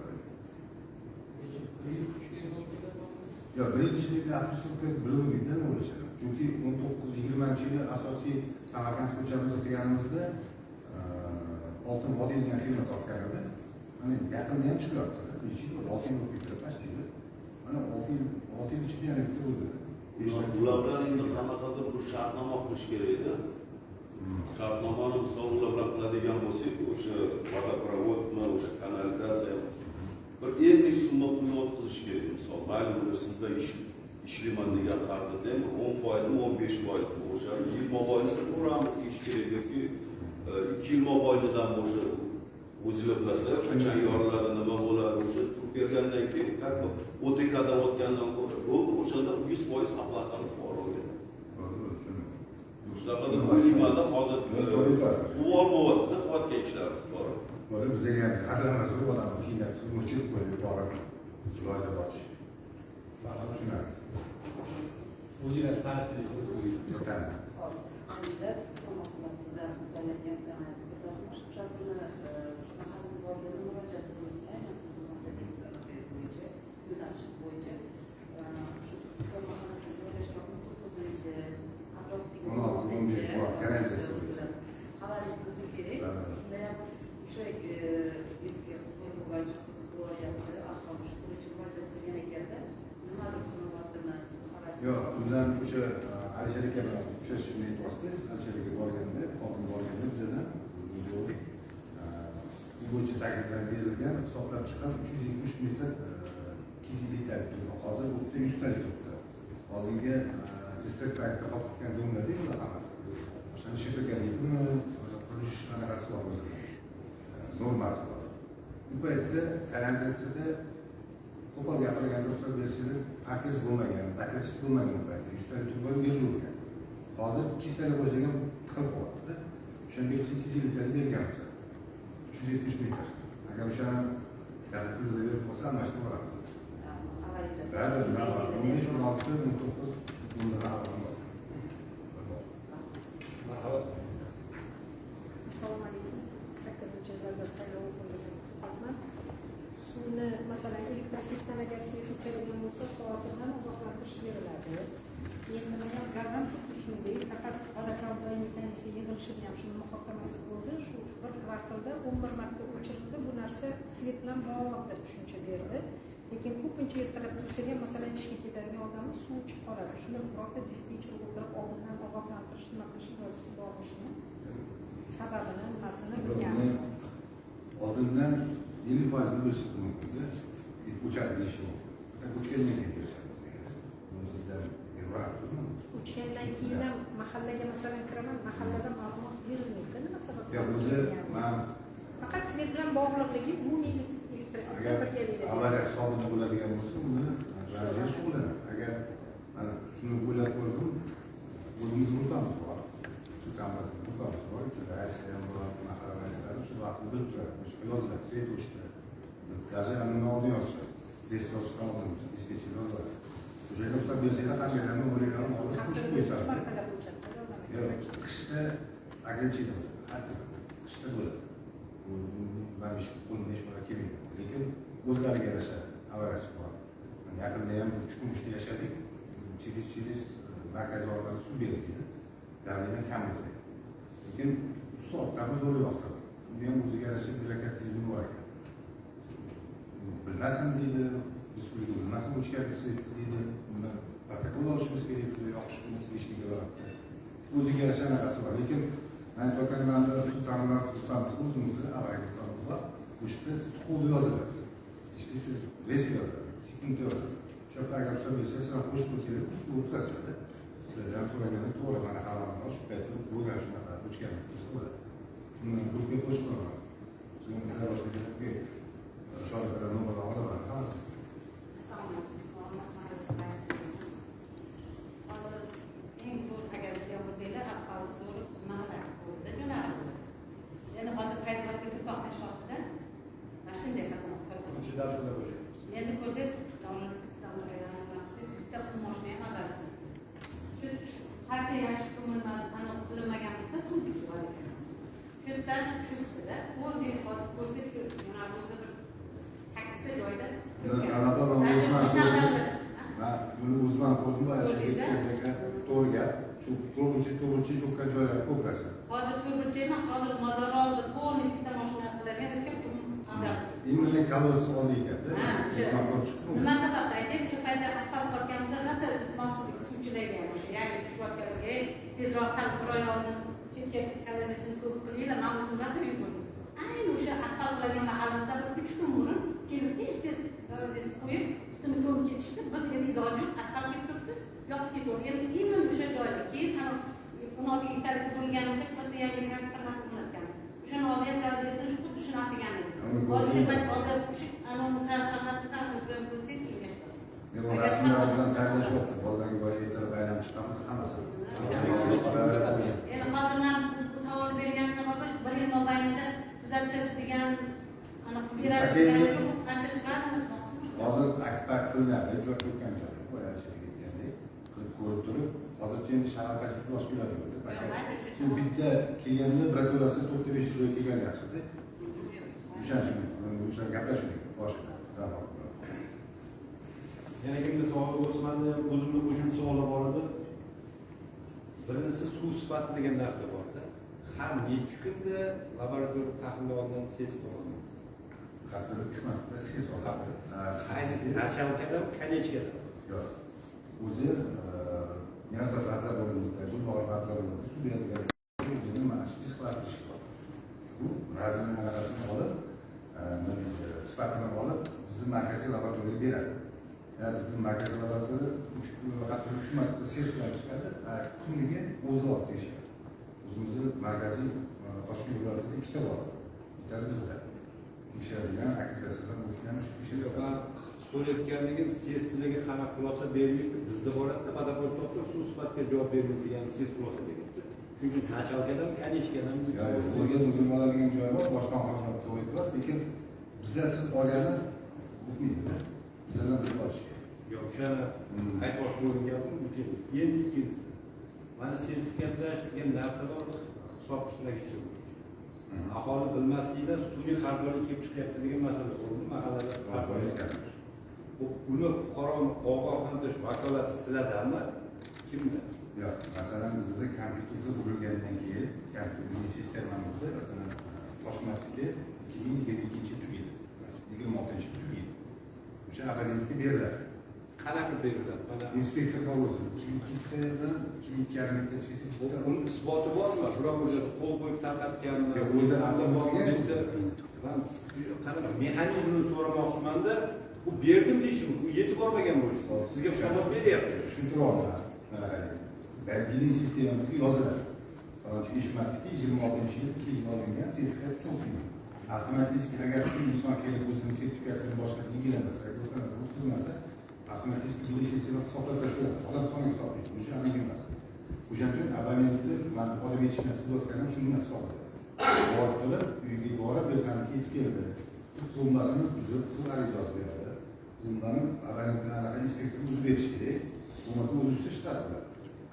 Yo'q, bir yil ichida absolyutga bilmaydi nima bo'lishini. Chunki 19-20 yili asosiy Samarqand ko'chamizni qilganimizda Oltin vodiy degan firma topgan edi. Mana yaqinda ham chiqyapti. 5 yil bo'ldi, 6 yil bo'lib ketdi, почти. Mana 6 yil, 6 yil ichida yana bitta bo'ldi. Ular bilan endi qanaqadir bir shartnoma qilish kerak edi. Shartnomani misol ular bilan qiladigan bo'lsak, o'sha vodoprovodmi, o'sha kanalizatsiya bir ellik summa pulni o'tkazish kerak. Misol, mayli buni sizda ishlayman degan taqdirda ham 10%mi, 15%mi o'sha yil mobaynida ko'ramiz deyish kerak yoki 2 yil mobaynidan o'sha o'zinglar bilasizlar, qachon yoriladi, nima bo'ladi, o'sha turib bergandan keyin как бы OTKdan o'tgandan ko'ra, o'shanda 100% оплата ni boraveradi. Shunaqa deb o'ylaymanda hozir u olmayapti, qilayotgan ishlar bor. Bora bizga ham xatlamasi u odamni qiynab, suv o'chirib qo'yib borib, loyda botish. Faqat tushunadi. O'zinglar tanishtiring. Bo'yicha shu Turkiston mahallasida joylashgan 19 atrofidagi xabaringiz bo'lsa kerak. Shunda ham o'sha eski bo'yicha bo'lyapti. Aholi shu bo'yicha murojaat qilgan ekanda nimadir qilinyaptimi? Yo'q, undan o'sha Alisher aka bilan uchrashishni aytyapti. Alisher aka borganda, hokim borganda bizadan bu bo'yicha takliflar berilgan, hisoblab chiqqan 370 metr 250 talik turibdi. Hozir bu yerda 100 talik turibdi. Oldingi istak paytida qolib ketgan domlarda ular hammasi. O'shani shifrgarlikmi, qurilish anaqasi bor o'zini. Normasi bor. Bu paytda kanalizatsiyada qo'pol gapirganda ruxsat berishini parkez bo'lmagan, bakirchik bo'lmagan u paytda 100 talik turba berilgan. Hozir 200 talik bo'lsa ham tiqilib qolyapti. O'shanga biz 250 talik berganmiz. 370 metr. Agar o'shani gazet pulida berib bo'lsa, almashtirib olamiz. Ba'zi 15, 16, 19 bundan avval. Marhamat. Assalomu alaykum. 8-gazet saylov okrugida deputatman. Suvni, masalan, elektrositdan agar svet o'chirilgan bo'lsa, soati bilan ogohlantirish beriladi. Endi mana gaz ham xuddi shunday, faqat vodokanal doimiy komissiya yig'ilishida ham shuni muhokamasi bo'ldi. Shu bir kvartalda 11 marta o'chirildi. Bu narsa svet bilan bog'liq deb tushuncha berdi. Lekin ko'pincha ertalab tursak ham, masalan, ishga ketadigan odamni suv ichib qoladi. Shuni birorta dispetcher o'tirib oldindan ogohlantirish, nima qilish ilojisi bormi shuni? Sababini, nimasini bilgan. Oldindan 50% bilishimiz mumkin-da. O'chadi deyishi mumkin. O'chgandan keyin berishadi. O'chgandan keyin ham mahallaga masalan kiraman, mahallada ma'lumot berilmaydi. Nima sababdan? Yo'q, o'zi men faqat svet bilan bog'liqligi umumiy elektrositga birgalikda. Avariya hisobida bo'ladigan bo'lsa, uni vazir shug'ullanadi. Agar mana shuni o'ylab ko'rdim, o'zimiz gruppamiz bor. Suv ta'minoti gruppamiz bor, ichida raislar ham bor, mahalla raislari shu vaqtni bilib turadi. O'sha yoziladi, svet o'chdi. Даже undan oldin yozishadi. Test yozishdan oldin dispetcher yozadi. O'sha ruxsat bersanglar, hammalarni o'rganib olib qo'shib qo'yishadi. Yo'q, qishda ограничение bo'ladi. Qishda bo'ladi. Bu man qo'limdan hech narsa kelmaydi. Lekin o'zlariga yarasha avarasi bor. Yaqinda ham 3 kun uchda yashadik. Через markaz orqali suv berildi. Davlatdan kam bo'ldi. Lekin 3 soatdan zo'r yoqtirdi. Uni ham o'ziga yarasha byurokratizmi bor ekan. Bilmasin deydi, biz pulga bilmasin o'chgan deydi. Undan protokol olishimiz kerak, biz yoqish hech kim. O'ziga yarasha anaqasi bor. Lekin man aytganimda suv ta'minoti gruppamiz o'zimizda avariya gruppamiz bor. O'sha yerda sxod yoziladi. Dispetcher resp yoziladi, sekundda yoziladi. O'sha yerda agar ruxsat bersa, sizlar qo'shib qo'ysanglar, ustida o'tirasizlar. Sizlardan so'raganda to'g'ri mana xabarim bor, shu paytda bo'lgan shunaqa o'chgan tursa bo'ladi. Shuni gruppaga qo'shib qo'yaman. Sizlar boshqa shoirlar nomerni olaman, hammasi. Assalomu alaykum. Hozir eng zo'r agar bilgan bo'lsanglar, asfalt zo'r mahalla o'zida jo'nardi. Endi hozir Fayzobodga tuproq tashlayapti-da. Mana shunday xizmat qiladi. Endi ko'rsangiz, bitta qumoshni ham olasiz. Shu qayta yaxshi qilinmagan bo'lsa, suv bor ekan. Shu yerdan tushibdi-da, o'rni hozir ko'rsangiz, shu jo'nardi bir 8 ta joyda. Buni o'zim O'zim ham ko'rdim, to'g'ri gap. Shu to'g'richi cho'kkan joylari ko'p narsa. Hozir to'g'richi emas, hozir Mozoroldi полный bitta mashina qilingan, o'tgan Imенно kolossi oldi ekanda. Nima sababdan aytaylik, o'sha paytda asfalt qotganimizda rosa iltimos qildik suvchilarga, o'sha yangi tushayotganlarga tezroq sal bir oy oldin chetga koloniyasini to'g'ri qilinglar, man o'zim rosa yugurdim. Ayni o'sha asfalt qilingan mahalimizda bir 3 kun burun kelib tez-tez koloniyasi qo'yib, ustini ko'mib ketishdi. Biz endi iloji yo'q, asfalt kelib turibdi, yoqib ketaverdi. Endi imенно o'sha joyda keyin ana 16 gektarga bo'lganimizda katta yangi transformator o'rnatganmiz. O'shani oldiga koloniyasini shu xuddi shuni olgan edik. Hozir shu payt oldi o'sha anavi transformatordan o'tgan bo'lsangiz kengash bor. Men bu rasmlar bilan tayyorlashyapti. Bolalarga boya ertalab aylanib chiqamiz hammasi. Endi hozir men bu savolni bergan sababi bir yil mobaynida tuzatishadi degan aniq beradi degan bu qancha turadimi? Hozir akpak qilinadi, joy cho'kkan joy. Boya aytgandek qilib ko'rib turib, hozircha endi shahar boshqa iloji yo'q. Shu bitta kelganda birato'lasi 4-5 joy kelgan yaxshida. O'sha gaplashuvdik boshida. Yana kimda savol bo'lsa, menda ham o'zimni qo'shimcha savollar bor edi. Birinchisi suv sifati degan narsa bor-da. Har necha kunda laboratoriya tahlili olgan sezib olamiz. Haftada 3 marta sez oladi. Qaysi nashalkada, konechkada? Yo'q. O'zi yana bir vazirligimizda, bu bor vazirligimizda suv beradigan o'zini mana shu ishlatish bor. Bu razmini anaqasini olib, sifatini olib, bizni markaziy laboratoriyaga beradi. Bizni markaziy laboratoriya haftada 3 marta sez bilan chiqadi, kuniga o'zi olib tekshiradi. O'zimizni markaziy Toshkent viloyatida 2 ta bor. Bittasi bizda. Tekshiradigan akkreditatsiyadan o'tgan o'sha tekshiradi. Man so'rayotganligim sessiyadagi qanaqa xulosa bermaydi, bizda boradida badavlat topib suv sifatiga javob bermaydi degan ses xulosa beribdi. Chunki nachalkadan, konechkadan o'zi o'zim oladigan joyi bor, boshdan oxiriga to'g'ri aytasiz, lekin bizda siz olgani o'tmaydi. Bizdan bilib olish kerak. Yo'q, o'shani aytmoqchi bo'lgan gapim bu. Endi ikkinchisi. Mana sertifikatlash degan narsa bor, hisob ishlagichi bo'yicha. Aholi bilmaslikdan sun'iy qarzdorlik kelib chiqyapti degan masala bo'ldi mahallada. Uni fuqaroni ogohlantirish vakolati sizlardami? Kimda? Yo'q, masalan, bizda kompyuterda urilgandan keyin kompyuter sistemamizda masalan Toshmatniki 2022 tugaydi. 26 tugaydi. O'sha abonentga beriladi. Qanaqa beriladi? Mana inspektor bor o'zi. 2002dan 2002,5 gacha. Uni isboti bormi? Birov o'zi qo'l qo'yib tarqatganmi? Yo'q, o'zi bitta qanaqa mexanizmini so'ramoqchimanda, u berdim deyishi mumkin, u yetib bormagan bo'lishi mumkin. Sizga hisobot beryapti. Tushuntiryapman. Billing sistemamizga yoziladi. Falonchi Eshmatniki 26-yil keyin olingan sertifikat to'xtaydi. Avtomatik agar shu inson kelib o'zini sertifikatini boshqa belgilamasa, o'tkazmasa, avtomatik billing sistema hisoblab tashlaydi. Odam soniga hisoblaydi. O'sha aniq emas. O'shaning uchun abonentni man odam eshikdan tuzayotganim shundan hisoblaydi. Borib qilib, uyga borib, o'zaniki yetib keldi. Plumbasini uzib, pul arizasi beradi. Plumbani abonentni anaqa inspektor uzib berish kerak. Bo'lmasa o'zi uzsa shtat qiladi.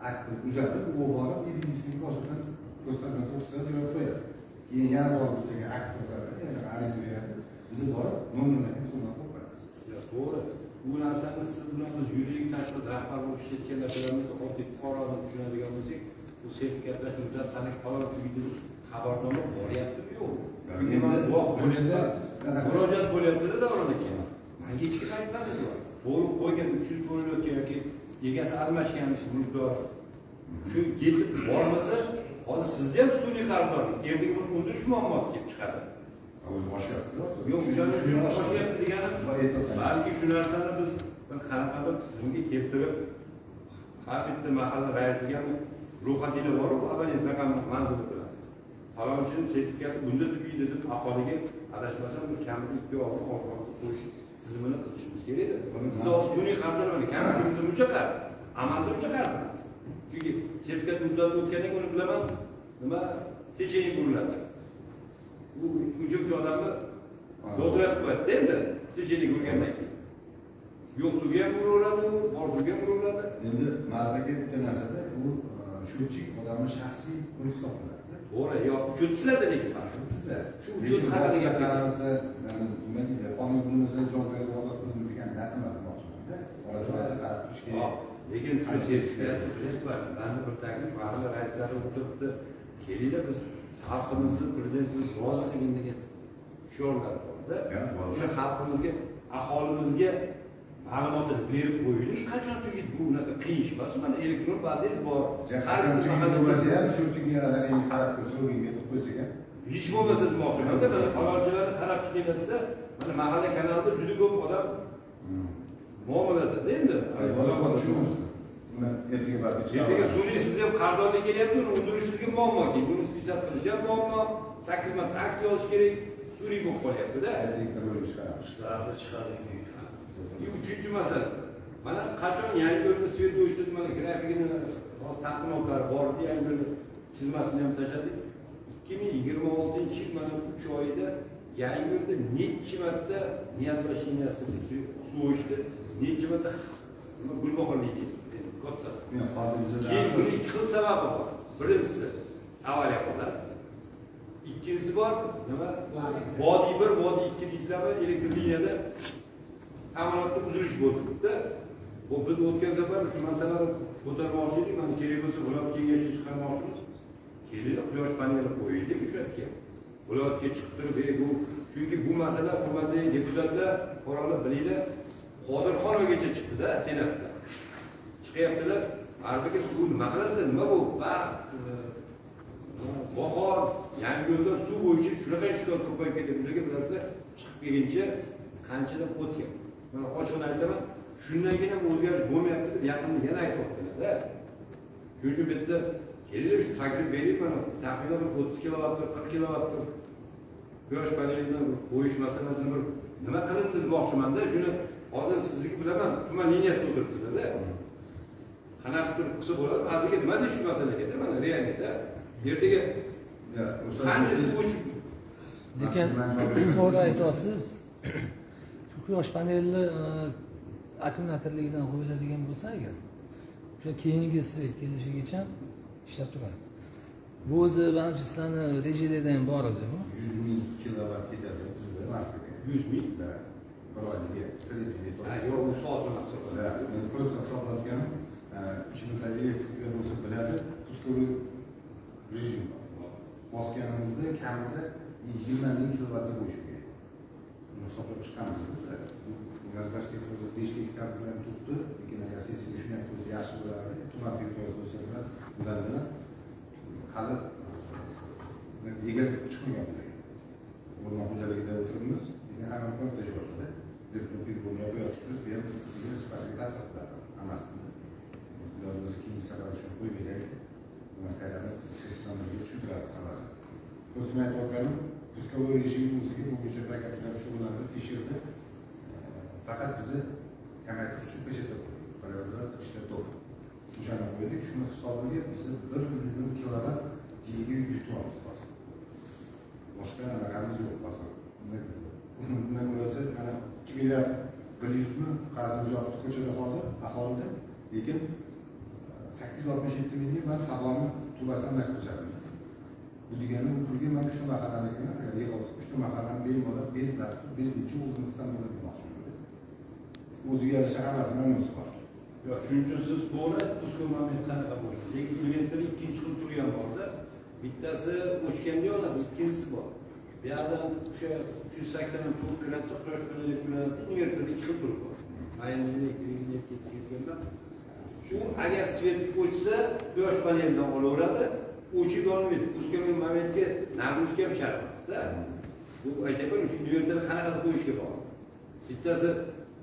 Akt qilib uzadi, u borib yedinchisiniki boshidan ko'rsatma to'qisdan jo'nab qo'yadi. Keyin yana borib bizga akt qiladi, yana ariza beradi. Biz borib nomerini plumbani qo'yib qo'yamiz. To'g'ri. Bu narsani siz bilan biz yuridik tashkilot rahbar bo'lib ishlayotganlar bilamiz, oddiy fuqaroni tushunadigan bo'lsak, bu sertifikatlash muddat sanaki falon tugaydi deb xabarnoma boryaptimi yo'q? Chunki man guvoh murojaat bo'lyapti-da davron aka. Menga hech kim aytmadi. To'g'ri qo'ygan 300 bo'layotgan yoki egasi almashgan mulkdor shu yetib bormasa, hozir sizda ham sun'iy qarzdorlik, ertaga buni undirish muammosi kelib chiqadi. O'zi oshyapti. Yo'q, o'shani oshyapti degani balki shu narsani biz bir qanaqadir tizimga keltirib, har bitta mahalla raisiga ro'yxatinglar borib, abonent raqami manzili bilan falonchini sertifikati bunda tugaydi deb aholiga adashmasam bir kamida 2 oy ogohlantirib qo'yish tizimini qilishimiz kerak edi. Sizda hozir sun'iy qarzdor mana kompyuterimizda buncha qarz, amalda buncha qarz emas. Chunki sertifikat muddati o'tgandan keyin uni bilaman, nima secheniy buriladi. U uncha odamni dovdiratib qo'yadi endi secheniy urgandan keyin. Yo'q suvga ham uraveradi, u bor suvga ham uraveradi. Endi ma'rifaga bitta narsada u счетчик odamning shaxsiy puli hisoblanadi. To'g'ri, yo'q, uchut sizlarda lekin shu bizda. Shu uchut haqida gap qaramizda, nima deydi, qonunimizda javobgarlik ozod qilindi degan narsa emas demoqchimanda. Bola joyida qarab turish kerak. Lekin shu sertifikatni bilasizlar, mani bir taklif mahalla raislari o'tiribdi. Kelinglar biz xalqimizni prezidentimiz rozi qilgin degan shiorlar borda. O'sha xalqimizga, aholimizga ma'lumotini berib qo'yaylik. Qachon tugaydi bu unaqa qiyin ish emas. Mana elektron vaziyat bor. Qachon tugaydi bo'lsa ham shu tugaganlarga qarab tursa, o'yinga qo'ysak ham hech bo'lmasa demoqchiman-da, mana falonchilarni qarab chiqinglar desa, mana mahalla kanalida juda ko'p odam muomalada endi. Ertaga baribir ertaga suvni siz ham qarzdorlik kelyapti, uni undirish sizga muammo keyin, buni spisat qilish ham muammo, 8 marta akt yozish kerak, suriy bo'lib qolyapti-da. Ishlarni chiqadi keyin. Uchinchi masala. Mana qachon Yangiyo'lda svet o'chdi, mana grafikini hozir taqdimotlari bor edi, Yangiyo'lda chizmasini ham tashladik. 2026-yil mana 3 oyda Yangiyo'lda necha marta неотвращенияsi suv o'chdi, necha marta Gulbahor deydi, kattasi. Keyin buni ikki xil sababi bor. Birinchisi avariya holat. Ikkinchisi bor, nima? Vodiy 1, Vodiy 2 deysizlarmi, elektr liniyada ta'minotda uzilish bo'ldi-da. Bu biz o'tgan safar shu masalani ko'tarmoqchi edik, mana kerak bo'lsa viloyat kengashiga chiqarmoqchimiz. Kelinglar, quyosh paneli qo'yaylik o'sha yerga. Viloyatga chiqib turib, bu chunki bu masala hurmatli deputatlar, fuqarolar bilinglar, Qodirxonovgacha chiqdi-da senatda. Chiqyaptilar, arbiga suv nima qilasizlar, nima bu? Baxt, bahor, Yangiyo'lda suv bo'yicha shunaqa ishkal ko'payib ketdi. Ularga bilasizlar, chiqib kelguncha qanchadan o'tgan. Mana ochiqini aytaman, shundan keyin ham o'zgarish bo'lmayapti deb yaqinda yana aytyaptilar-da. Shuning uchun bu yerda kelinglar, shu taklif beraylik, mana taxminan 30 kilovatdir, 40 kilovatdir quyosh panelini qo'yish masalasini bir nima qilindi demoqchiman-da. Shuni hozir sizniki bilaman, tuman liniyasida o'tiribsizlar-da. Qanaqa turib qilsa bo'ladi? Ba'ziga nima deyish shu masalaga-da, mana realda. Ertaga qanday o'chib, lekin to'g'ri aytasiz. Shu quyosh panelini akkumulyatorligidan qo'yiladigan bo'lsa agar, o'sha keyingi svet kelishigacha ishlab turadi. Bu o'zi manimcha sizlarni rejalarda ham bor edi bu. 100 ming kilovat ketadi bizda markaga. 100 ming? Bir oyga. Ha, yo'q, u soatini hisoblanadi. Men просто hisoblayotganim, ichimizda elektriklar bo'lsa biladi, пусковой rejim bor. Bosganimizda kamida 20 ming kilovatda bo'lishi kerak. Buni hisoblab chiqqanmiz biz. Bu 5 gektar bilan turibdi, lekin agar sessiya shunday bo'lsa yaxshi bo'lardi. Tuman territoriyasi bo'lsa ular bilan hali egalab chiqmagan bular. O'rmon xo'jaligida o'tiribmiz, lekin hamma portlashyapti-da. Bu yotibmiz, bu ham bizga sifatga ta'sir qiladi hammasini. Iloji bo'lsa keyingi safar uchun qo'yib beraylik. Buni qaytadan sessiyadan birga tushuntiradi hammasini. O'zim aytayotganim, пусковой rejimni o'ziga bungacha prokat bilan shug'ullanib tekshirdi. Faqat bizni kamaytirish uchun PCT qo'ydik. Preobrazat o'shani qo'ydik. Shuni hisobiga bizni 1 million kilovat yilga yutyapmiz hozir. Boshqa anaqamiz yo'q hozir. Undan ko'rasi mana 2 milliard 100 ming qarzimiz yotibdi ko'chada hozir aholida, lekin 867 mingga man savolni tubasidan almashtirishadi. Bu degani bu pulga man 3 mahallanikini agar yig'ib olsa 3 mahallani bemalol bez dastur, bez necha o'zim qilsam bo'ladi demoqchiman. O'ziga yarasha hammasini anonsi bor. Yo'q, shuning uchun siz to'g'ri aytdingiz, moment qanaqa bo'lishi. Lekin inventar ikkinchi xil turi ham borda. Bittasi o'chganda yonadi, ikkinchisi bor. Bu yoqdan o'sha 380 tok kiradi, quyosh paneli kulanadi, invertor ikki xil turi bor. Men endi ketganman. Shu agar svet o'chsa, quyosh panelidan olaveradi, o'chib yonmaydi. Пусковой momentga нагрузка ham shart emas-da. Bu aytyapman, o'sha invertorni qanaqasi qo'yishga bog'liq. Bittasi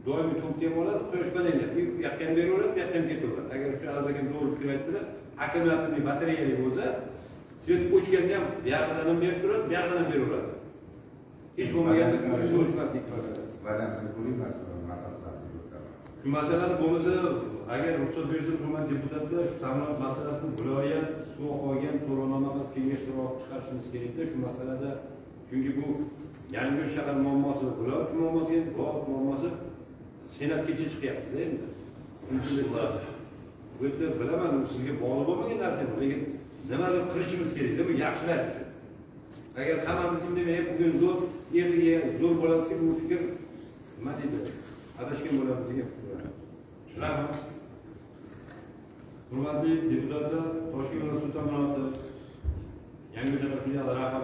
doimiy tokni ham oladi, quyosh paneli ham. U yoqqa ham beraveradi, bu yoqqa ham ketaveradi. Agar o'sha azagam to'g'ri fikr aytdilar, akkumulyatorli batareyali bo'lsa, svet o'chganda ham bu yoqdan ham berib turadi, bu yoqdan ham beraveradi. Hech bo'lmaganda o'chmaslik masalasi. Variantini ko'ring, masalani. Shu masalani bo'lmasa, agar ruxsat bersa, hurmatli deputatlar, shu ta'minot masalasini viloyat suv olgan so'rovnoma qilib kengash so'roq chiqarishimiz kerakda shu masalada. Chunki bu Yangiyo'l shahar muammosi, viloyat muammosi, endi viloyat muammosi senatgacha chiqyapti-da endi. Bu yerda bilaman, u sizga bog'liq bo'lmagan narsa emas, lekin nimadir qilishimiz kerakda, bu yaxshilash uchun. Agar hammamiz indamay bugun zo'r, ertaga zo'r bo'ladi desak, bu fikr nima deydi? Adashgan bo'lamiz degan fikr. Rahmat. Hurmatli deputatlar, Toshkent viloyati suv ta'minoti Yangiyo'l shahar filiali rahbar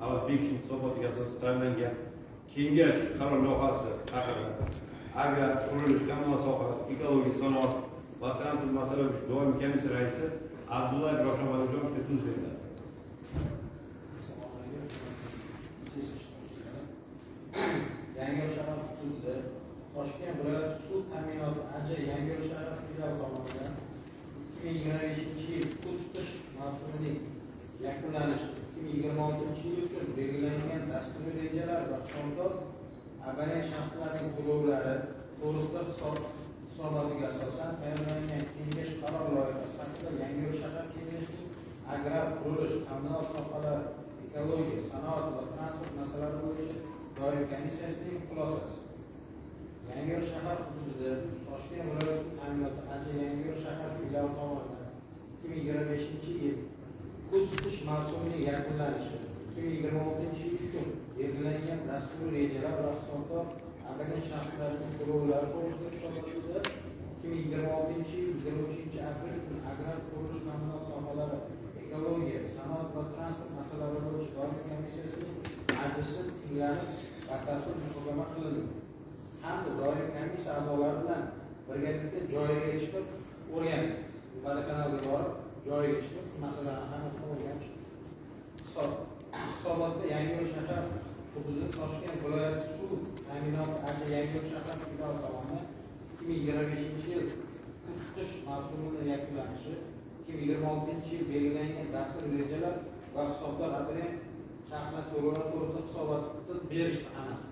Avazbekovning hisobotiga asosan tayyorlangan kengash qaror loyihasi haqida agrar, qurilish, kommunal soha, ekologiya, sanoat va transport masalalari bo'yicha doimiy komissiya raisi Abdullayev Ravshan Valijonovga so'z beriladi. Assalomu alaykum. Yangiyo'l shahar hududida Toshkent viloyati suv ta'minoti AJ Yangiyo'l shahar filiali tomonidan 2025-yil kuz-qish mavsumining yakunlanishi 2026-yil uchun belgilangan dasturiy rejalar va hisobot abonent shaxslarning to'lovlari to'g'risida hisobotiga asosan tayyorlangan kengash qaror loyihasi haqida Yangiyo'l shahar kengashining agrar, qurilish, kommunal sohalar, ekologiya, sanoat va transport masalalari bo'yicha doimiy komissiyasining xulosasi. Yangiyo'l shahar hududida Toshkent viloyati suv ta'minoti AJ Yangiyo'l shahar filiali tomonidan 2025-yil kuz-qish mavsumining yakunlanishi 2026-yil uchun belgilangan dasturiy rejalar va hisobot abonent shaxslarning to'lovlari to'g'risida hisobotida 2026-yil 23 aprel kuni agrar, qurilish, kommunal sohalari, ekologiya, sanoat va transport masalalari bo'yicha doimiy komissiyasining majlisi tinglanib, batafsil muhokama qilindi hamda doimiy komissiya a'zolari bilan birgalikda joyiga chiqib o'rgandi. Vodokanalga borib, joyiga chiqib, shu masalalarni hammasini o'rganib hisobotda Yangiyo'l shahar hududida Toshkent viloyati suv ta'minoti AJ Yangiyo'l shahar filiali tomonidan 2025-yil kuz-qish mavsumini yakunlanishi 2026-yil belgilangan dasturiy rejalar va hisobot abonent shaxslar to'lovlari to'g'risida hisobotni berishdi hammasi.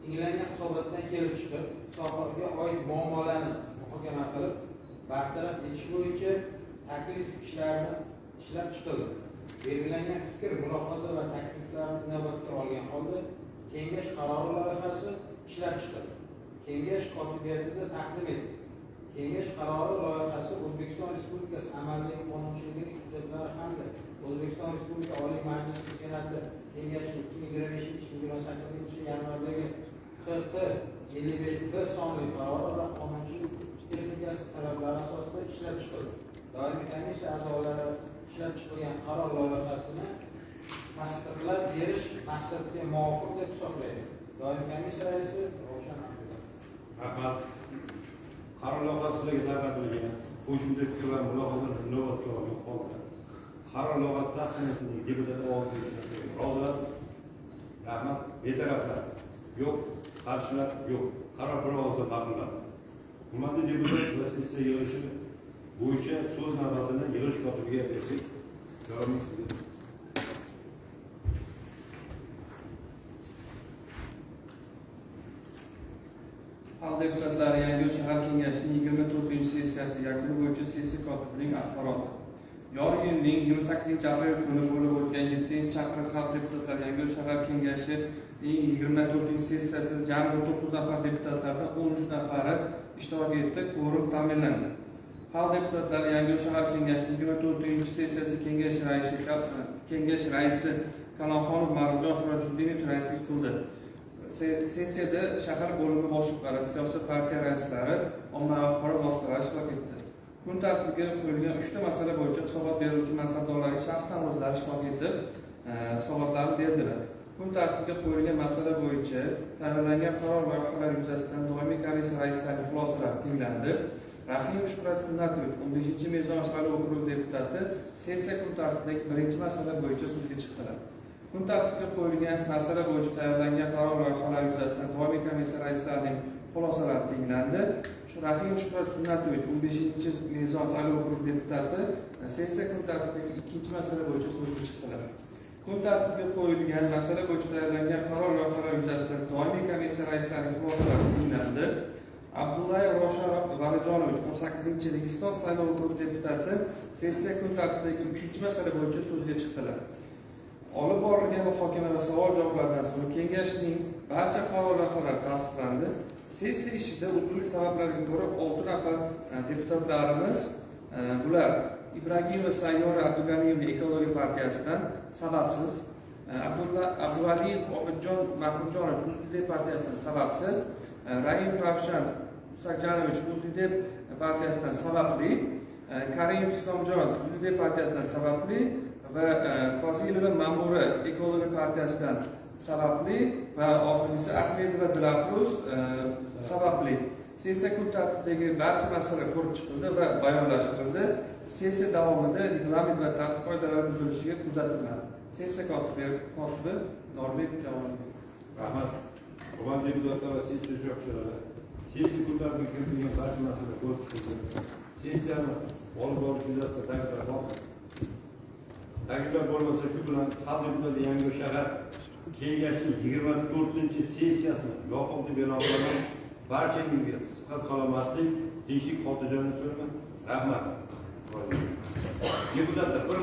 Tinglangan hisobotdan kelib chiqib, sohaga oid muammolarni muhokama qilib, bartaraf etish bo'yicha taklif ishlarini ishlab chiqildi. Belgilangan fikr, mulohaza va takliflarni inobatga olgan holda kengash qarori loyihasi ishlab chiqildi. Kengash kotibiyatida taqdim etildi. Kengash qarori loyihasi O'zbekiston Respublikasi amaldagi qonunchiligining hujjatlari hamda O'zbekiston Respublikasi Oliy Majlisi Senati Kengashining 2025-28 yanvardagi QQ 55 sonli qarori va qonunchilik texnikasi talablari asosida ishlab chiqildi. Doimiy komissiya a'zolari ishlab chiqilgan qaror loyihasini tasdiqlab berish maqsadga muvofiq deb hisoblaydi. Doimiy komissiya raisi Ravshan Abdullayev. Rahmat. Qaror loyihasi sizlarga tarqatilgan. Qo'shimcha fikr va mulohazalar inobatga olgan holda qaror loyihasi tasdiqlansin deputat ovoz berishga rozilar. Rahmat. Betaraflar yo'q, qarshilar yo'q. Qaror bir ovozdan ma'qullandi. Hurmatli deputat va sessiya yig'ilishi bo'yicha so'z navbatini yig'ilish kotibiga bersak, davom sizga. Xalq deputatlari Yangiyo'l shahar kengashining 24-sessiyasi yakuni bo'yicha sessiya kotibining axboroti. Joriy yilning 28 aprel kuni bo'lib o'tgan 7-chaqiriq xalq deputatlari Yangiyo'l shahar kengashining 24-sessiyasida jami 9 nafar deputatlardan 13 nafari ishtirok etdi, kvorum ta'minlandi. Xalq deputatlari Yangiyo'l shahar kengashining 24-sessiyasi kengash raisi Kalonxonov Ma'rufjon Sirojiddinov raislik qildi. Sessiyada shahar bo'limi boshliqlari, siyosiy partiya raislari, ommaviy axborot vositalari ishtirok etdi. Kun tartibiga qo'yilgan uchta masala bo'yicha hisobot beruvchi mansabdorlarga shaxsan o'zlari ishtirok etib, hisobotlarni berdilar. Kun tartibiga qo'yilgan masala bo'yicha tayyorlangan qaror loyihalari yuzasidan doimiy komissiya raislarining xulosalari tinglandi. Rahimov Shuhrat Sunnatovich, 15-mezon saylov okrugi deputati, sessiya kun tartibidagi birinchi masala bo'yicha so'zga chiqdilar. Kun tartibiga qo'yilgan masala bo'yicha tayyorlangan qaror loyihalari yuzasidan doimiy komissiya raislarining xulosalari tinglandi. Shu Rahimov Shuhrat Sunnatovich, 15-mezon saylov okrugi deputati, sessiya kun tartibidagi ikkinchi masala bo'yicha so'zga chiqdilar. Kun tartibiga qo'yilgan masala bo'yicha tayyorlangan qaror loyihalari yuzasidan doimiy komissiya raislarining xulosalari tinglandi. Abdullayev Ravshan Valijonovich, 18-Registon saylov okrugi deputati, sessiya kun tartibidagi uchinchi masala bo'yicha so'zga chiqdilar. Olib borilgan muhokama va savol javoblardan so'ng kengashning barcha qaror loyihalari tasdiqlandi. Sessiya ishida uzrli sabablarga ko'ra 6 nafar deputatlarimiz, bular Ibragimova Sayyora Abduganiyevna Ekologiya partiyasidan sababsiz, Abduvaliyev Obidjon Mahmudjonovich, UzLiDeP partiyasidan sababsiz, Raimov Ravshan Musakjanovich O'zLiDeP partiyasidan sababli, Karimov Islomjon O'zLiDeP partiyasidan sababli va Fozilova Ma'mura Ekologiya partiyasidan sababli va oxirgisi Ahmedova Dilafruz sababli. Sessiya kun tartibidagi barcha masalalar ko'rib chiqildi va bayonlashtirildi. Sessiya davomida reglament va tartib qoidalari buzilishiga kuzatilmadi. Sessiya kotibi Norbek Javonbek. Rahmat. Hurmatli deputatlar va sessiya ishtirokchilari, sessiya kun tartibiga kiritilgan barcha masalalar ko'rib chiqildi. Sessiyani olib borish yuzasidan takliflar bormi? Takliflar bo'lmasa, shu bilan Xalq deputati Yangiyo'l shahar kengashining 24-sessiyasini yopiq deb e'lon qilaman. Barchangizga sihat, salomatlik, tinchlik, xotirjamlik tilayman. Rahmat. Deputatlar bir